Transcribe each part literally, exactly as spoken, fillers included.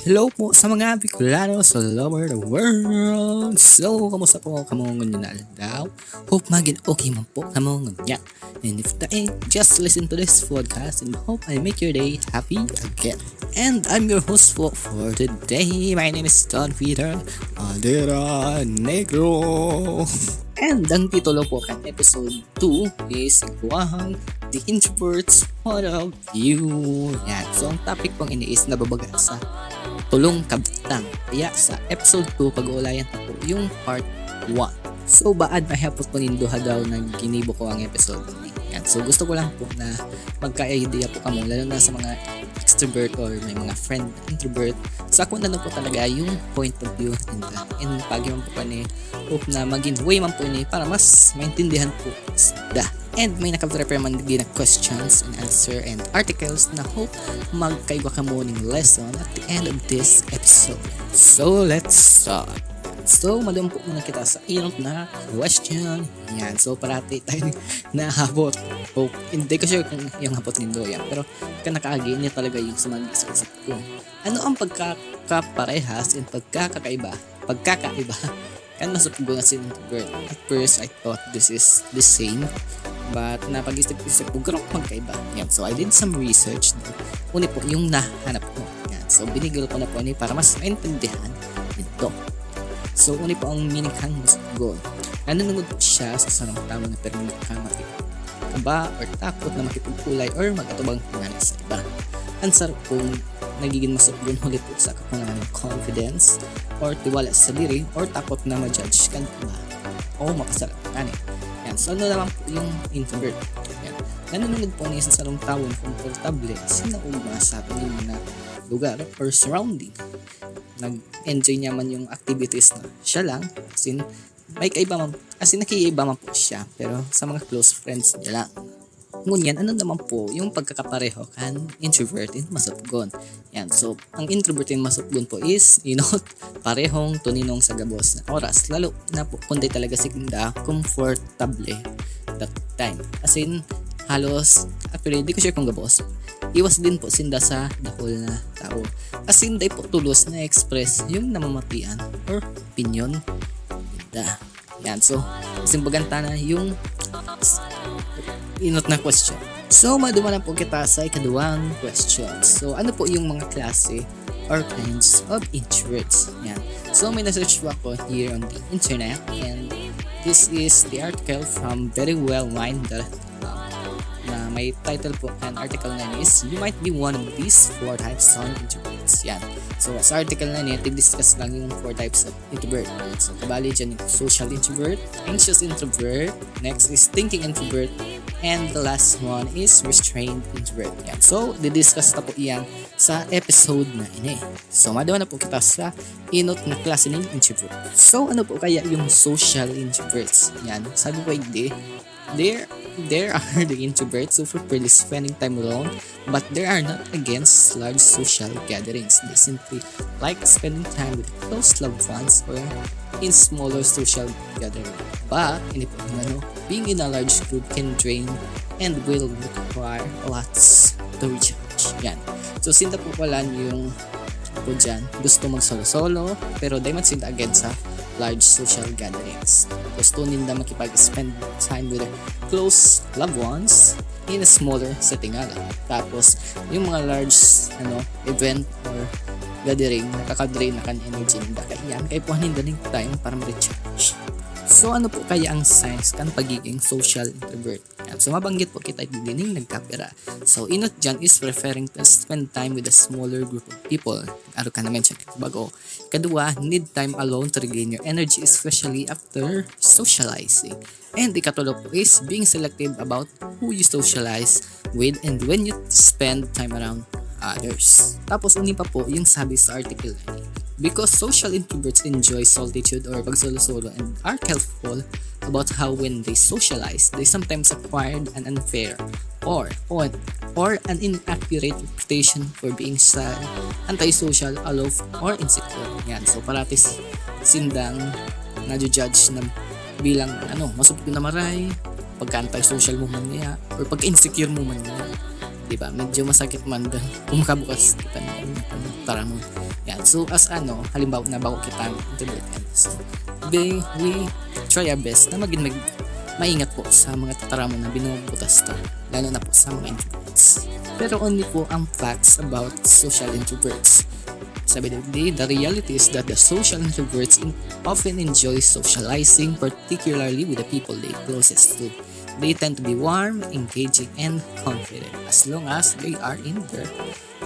Hello po sa mga Bicolano all over the world. So, kamusta po kamo ngunyan na aldaw? Hope magin okay man po kamo ngunyan. And if dai, just listen to this podcast and hope I make your day happy again. And I'm your host for, for today. My name is Don Peter Aldera Negro. And ang titulo po kan episode two is Guwang, the Introvert's Point of View. Yan. So, ang topic pong ini is nababaga sa tulong kabtang. Kaya sa episode two, pag-uulayan ta po yung part one. So, baad mahapot po nindo hadaw na ginibo ko ang episode ini. Yan. So, gusto ko lang po na magka-idea po kamo, lalo na sa mga extrovert or may mga friend na introvert. Sa kung ano po talaga yung point of view ninda. And pagi man po kani, hope na magin way man po ini para mas maintindihan po sila. And may nakaprepare man din na questions and answer and articles na hope magkaigwa kamo ning lesson at the end of this episode. So, let's start. So, madung po muna kita sa inot na question. Yan. So, parati tayo nahabot. O, hindi ko sure kung yung habot nindo yan. Pero, kan nakaagi, ini talaga yung sumagisip ko. Ano ang pagkakaparehas and pagkakaiba? Pagkakaiba kan masupgon asin introvert. At first, I thought this is the same. But napag-isip-isip ko, garo magkaiba. Yan. So, I did some research. Uni po yung nahanap ko. Yan. So, binigil ko na po ini para mas maintindihan ito. So, uni po ang meaning kan masupgon. Nanunungod po siya sa sarong tawo na permi na kamati kaba or takot na makipag-ulay or mag-atubang pangalan sa iba. Ang sarong nagiging masupgon huli po sa kakulangan ng confidence or tiwala sa sadiri or takot na ma-judge kan iba o mapasarap. Yan. So, ano naman po yung introvert? Yan. Nanunungod po niya sa sarong tawo na komportable sa nauma sa mga lugar or surrounding. Nag-enjoy niya man yung activities na siya lang, as in, may kaiba man, as in, nakiiba man po siya, pero sa mga close friends niya lang. Ngunyan, ano naman po yung pagkakapareho kan introvert and masupgon? Yan, so, ang introvert and masupgon po is, you know, parehong tuninong sa gabos na oras, lalo na po kung di talaga sinda comfortable that time. As in, halos, actually, di ko sure kung gabos. Iwas din po sinda sa dakul na tao. As in, di po tulos na express yung namamatian or opinion ninda. Yan. So, simbagan ta na yung inot na question. So, maduman na po kita sa ikaduwang question. So, ano po yung mga klase or kinds of introverts? Yan. So, may na-search po ako here on the internet, and this is the article from very well mind dot com na may title po, an article na is, "You might be one of these four types of introverts." Yan. So, sa article na niya, discuss lang yung four types of introvert. So, kabali dyan yung social introvert, anxious introvert, next is thinking introvert, and the last one is restrained introvert. Yan. So, didiscuss ta po iyan sa episode na ini. So, maduman na po kita sa inot na klase ng introvert. So, ano po kaya yung social introverts? Yan. Sabi ko, hindi. There, there are the introverts who prefer spending time alone, but they are not against large social gatherings. They simply like spending time with close loved ones or in smaller social gathering. But, ini po yung ano, being in a large group can drain and will require lots to recharge. Yan. So, sinda po pala yung po dyan, gusto mag-solo-solo, pero di man sinda against sa large social gatherings. Gusto ninda makipag-spend time with their close loved ones in a smaller setting nga lang. Tapos, yung mga large ano event or gathering, nakaka-drain na kan energy ninda. Kaya yan, kaya po ninda ning time para ma-recharge. So, ano po kaya ang signs kan pagiging social introvert? Yan. So, mabanggit po kita dining nagkapira. So, inot dyan is preferring to spend time with a smaller group of people. Aro ka naman siya bago. Kadua, need time alone to regain your energy, especially after socializing. And ikatulo po is being selective about who you socialize with and when you spend time around others. Tapos, uni pa po yung sabi sa article na ini. Because social introverts enjoy solitude or pagsolo-solo and are careful about how when they socialize, they sometimes acquired an unfair or, or, or an inaccurate reputation for being shy, antisocial, aloof, or insecure. Yan. So, parati si-, sindang nadjudge na bilang, ano, masupgon na maray, pagka-antisocial mo man niya, or pagka-insecure mo man niya. Di ba? Medyo masakit man din kung makabukas kita ng, ano, taramon. Yan. So, as ano, halimbawa na bako kita ang introvert. Yan. So, they, we try our best na maging mag, maingat po sa mga tataramon na binubutas ta, lalo na po sa mga introverts. Pero only po ang facts about social introverts. Sabi ni Dave, the reality is that the social introverts in, often enjoy socializing, particularly with the people they closest to. They tend to be warm, engaging, and confident as long as they are in their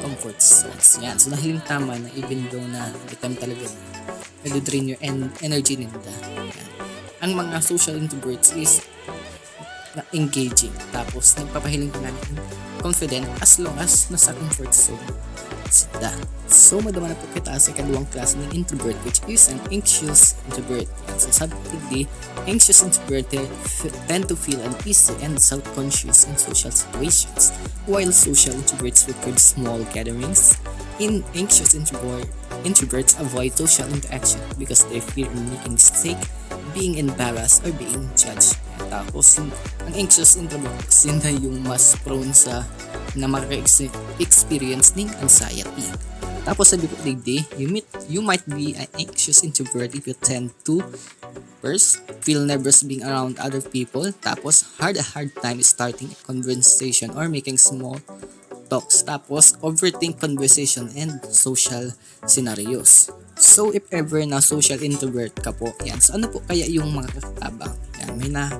comfort zones. Yan. So, nahiling tama na even though na the time talaga na nag-drain your en- energy ninda. Yan. Ang mga social introverts is na engaging. Tapos, nagpapahiling ka na ng confident as long as nasa comfort zone sila. So, madama na po kita sa ikaduwang klase ng introvert, which is an anxious introvert. So, sabi ko di, anxious introvert tend to feel uneasy and self-conscious in social situations, while social introverts prefer small gatherings. In anxious introvert, introverts avoid social interaction because they fear making mistake, being embarrassed, or being judged. Tapos, ang anxious introvert, sila yung mas prone sa na makaka-experience ng anxiety. Tapos sabi ko, digdi, you, meet, you might be an anxious introvert if you tend to first feel nervous being around other people. Tapos, hard a hard time starting a conversation or making small talks. Tapos, overthink conversation and social scenarios. So, if ever na social introvert ka po, yan. So, ano po kaya yung mga kakatabang? Yan, may na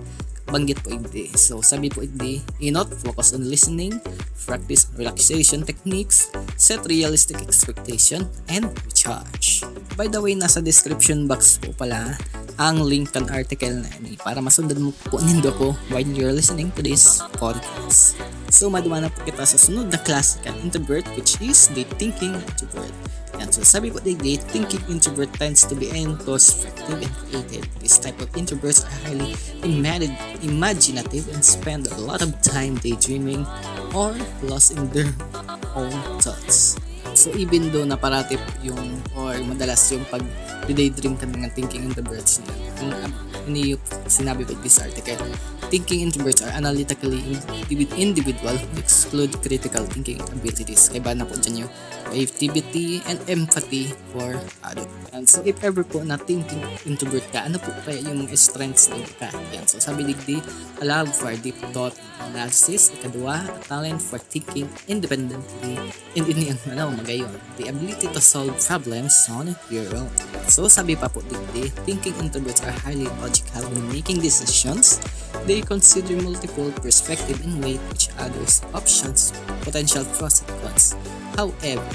banggit po igdi. So, sabi po igdi, inot, focus on listening, practice relaxation techniques, set realistic expectation, and recharge. By the way, nasa description box po pala ang link kan article na ini para masundan mo po nindo ko while you're listening to this podcast. So, maduma na po kita sa sunod na klase kan introvert, which is the thinking introvert. Yan. So, sabi po digdi, thinking introvert tends to be introspective and creative. This type of introverts are highly imagine- imaginative and spend a lot of time daydreaming or lost in their own thoughts. So, even though na parati yung or madalas yung pag-daydream ka ng thinking introverts niya, ang ini yung sinabi ko this article, thinking introverts are analytically individ- individual who exclude critical thinking abilities. Kaiba na po dyan yung creativity and empathy for others. And so, if ever po na thinking introvert ka, ano po kaya yung mga strengths na ka? Yan. So, sabi digdi, a love for deep thought analysis. Ikadwa, a talent for thinking independently. And ini ang ano, magayon, the ability to solve problems on your own. So, sabi pa po digdi, thinking introverts are highly logical when making decisions. They consider multiple perspectives and weigh each other's options, potential pros and cons. However,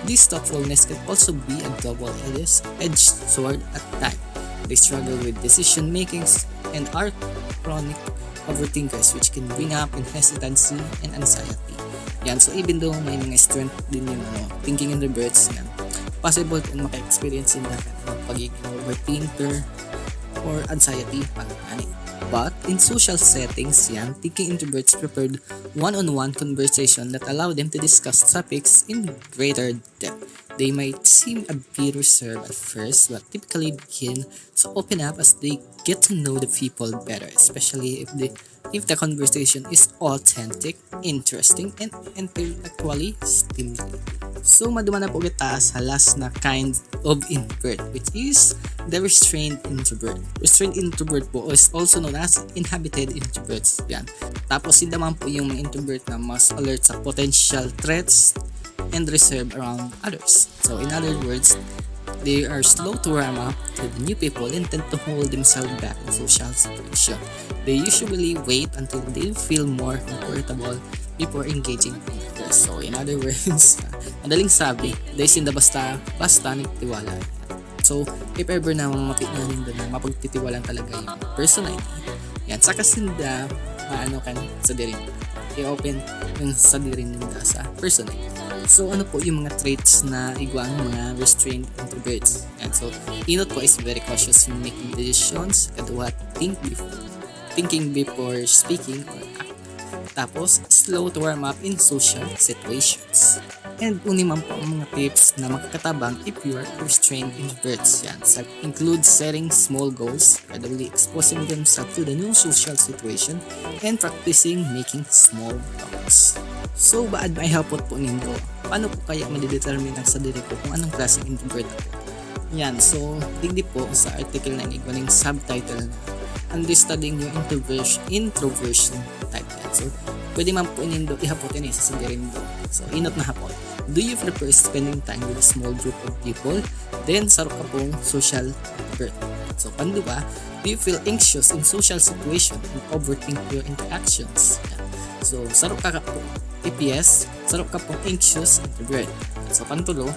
this thoughtfulness can also be a double-edged sword at times. They struggle with decision makings and are chronic overthinkers, which can bring up in hesitancy and anxiety. Yan. So, even though may mga strength din yung ano, thinking introverts, yan, possible po na maka-experience sila ng pagiging overthinker or anxiety, parang ani. But in social settings, yan, thinking introverts preferred one-on-one conversation that allow them to discuss topics in greater depth. They might seem a bit reserved at first, but typically begin to open up as they get to know the people better, especially if the if the conversation is authentic, interesting, and intellectually stimulating. So, maduma na po kita sa last na kind of introvert, which is the restrained introvert. Restrained introvert po is also known as inhibited introverts. Yan. Tapos, sila man po yung mga introvert na mas alert sa potential threats and reserve around others. So, in other words, they are slow to warm up to the new people and tend to hold themselves back in social situation. They usually wait until they feel more comfortable before engaging with others. So, in other words, madaling sabi, they sinda basta, basta nagtiwala. So, if ever na mamati na ninda na mapagtitiwalaan talaga yung person na ini, yan, saka sinda, ano kan, sa diri, i-open yung sa diri ninda sa person na ini. So, ano po yung mga traits na igwa ang mga restrained introverts? Yan. So, inot po is very cautious in making decisions. Kadwa, think before, thinking before speaking or act. Tapos, slow to warm up in social situations. And uni man po ang mga tips na makakatabang if you are restrained introverts. Yan. Sa include setting small goals, gradually exposing themselves to the new social situation, and practicing making small talks. So, baad maihapot po nindo, Paano ko kaya madedetermine ang sadiri ko kung anong klaseng introvert ako? Yan, so, digdi po sa article na ini, igwa ning subtitle na Understanding Your Introversion, Introversion Type. Yan. So, pwede man po nindo ihapot ini sa sadiri nindo. So, inot na hapot. Do you prefer spending time with a small group of people? Then, saro ka pong social introvert. So, panduwa, do you feel anxious in social situation and overthink your interactions? Yan. So, saro ka po, if yes, saro ka pong anxious introvert. So, pantulo,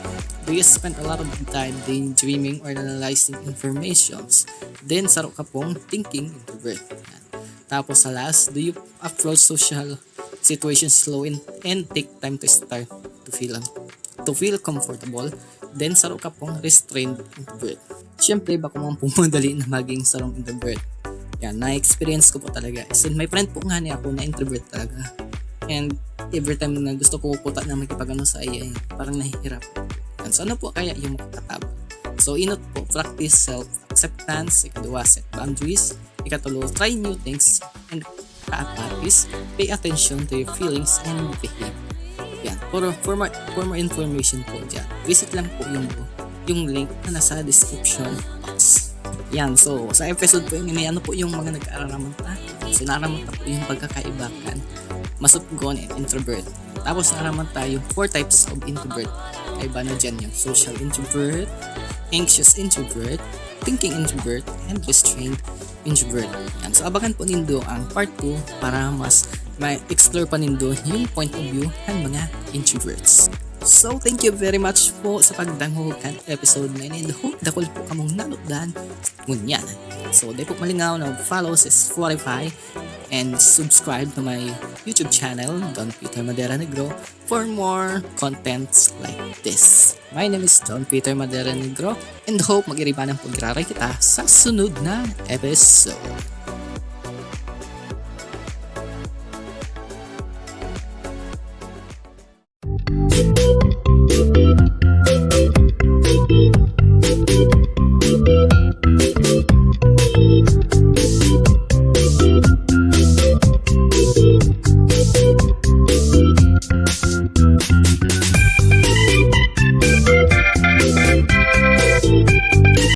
do you spend a lot of time daydreaming or analyzing informations? Then, saro ka pong thinking introvert. Yan. Tapos, sa last, do you approach social situations slow and, and take time to start to feel, to feel comfortable? Then, saro ka pong restrained introvert. Siyempre, bako man pong madali na maging sarong introvert. Yan, na-experience ko po talaga. And my friend po nga niya ako na introvert talaga. And every time na gusto ko po ta na makipag-ano sa iya, eh, parang nahihirap. Yan, so, ano po kaya yung makakatabang? So, inot po, practice self-acceptance. Ikaduwa, set boundaries. Ikatulo, try new things. And kaapat is, pay attention to your feelings and behavior. Yan. For, for, more, for more information po dyan, visit lang po yung, yung link na nasa description box. Yan. So, sa episode po yun, may ano po yung mga nag-aaraman ta. So, naaraman ta po yung pagkakaiba kan masupgon and introvert. Tapos, naaraman tayo yung four types of introvert. Kaiba na dyan yung social introvert, anxious introvert, thinking introvert, and restrained introvert. Yan. So, abangan po nindo ang part two para mas ma-explore pa nindo yung point of view ng mga introverts. So, thank you very much po sa pagdangog kan episode na ini. And hope dakul po kamong nalukdan ngunyan. So, di po malingaw na follow sa Spotify and subscribe to my YouTube channel, Don Peter Madera Negro, for more contents like this. My name is Don Peter Madera Negro, and hope mag-iribanan po giraray kita sa sunod na episode.